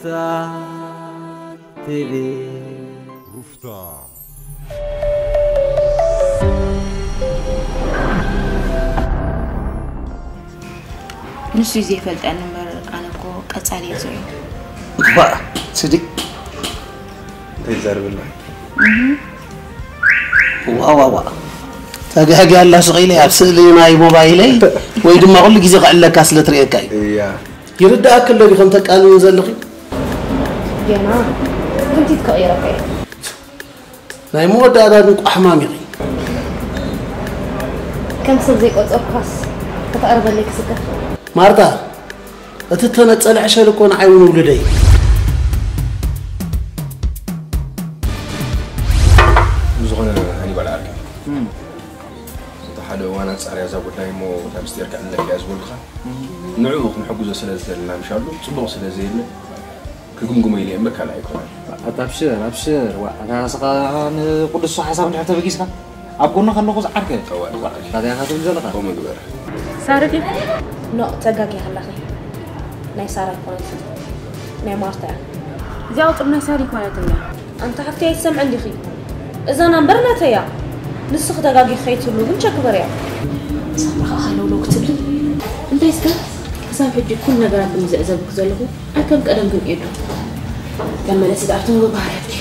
ሩፍታ ቲቪ። ንሱ እዩ ዘይፈልጠኒ እምበር ኣነ እኮ ቀጻሊ እየ ዝሪኦ። ዋ ስዲ እንታይ ትዛረብ ኣለኻ? ዋዋዋ ተጋጊ ኣላ ስቕ ኢለ ኣብ ስእሊ ናይ ሞባይለይ ወይ ድማ ኩሉ ግዜ ክዕለካ ስለ ትርእየካ እዩ። እያ ይርዳእክ ኣሎ ዲኾን ተቃልኒ ዘለኺ? ጌና ክንቲት ከቕይረካ እየ። ናይ መወዳእታ ድንቋ ሕማም ኢኺ። ከም ሰብ ዘይቆጸርካስ ከተቕርበለይ ክስከፍ። ማርታ እቲ ተነጸለ ዕሸል እኮ ንዓይ እውን ውልደይ። ብዝኾነ ሃኒባል ዓርከይ፣ እቲ ሓደ እዋን ኣጻርያ እዛ ጉዳይ እሞ እታ ምስጢር ከዕልለካ እያ ዝበሉኻ፣ ንዕኡ ክንሕግዞ ስለ ዝደለና ምሻሉ ጽቡቕ ስለ ዘየለ ክግምግሞ ኢለ እየ እምበር ካልእ ኣይኮነን። ኣታ ኣብሽር ኣብሽር፣ ዋ ኣታ ንስኻ ንቅዱስ ሓሳብ እንድሕር ተበጊስካ ኣብ ጎንኻ ኣለኹ ዝዓርከ። ጠዋል ዋ እንታይ ኢኻ ትብል ዘለኻ? ከምኡ ግበር። ሳርት ኖ ተጋጊ ኣለኺ። ናይ ሳራ ኣይኮነትን ናይ ማርታ እያ። እዚኣ ቁፅሪ ናይ ሳሪ ይኮነትና። ኣንታ ሓፍተይ ኣይትሰምዕን ዲኺ? እዛ ናምበር ናተይ እያ። ንስኺ ተጋጊኺ ከይትህሉ ግን ቸክ በርያ። ሳራ ከኣ ሃለውለው ክትብሊ። እንታይ እስከ ክሳብ ሕጂ ኩሉ ነገራት ዝምዝዕዘብክ ዘለኹ ኣይ ከም ቀደም ግን እየ ዶ? ተመለሲ ደኣ ትንጎ ባህርያትኪ።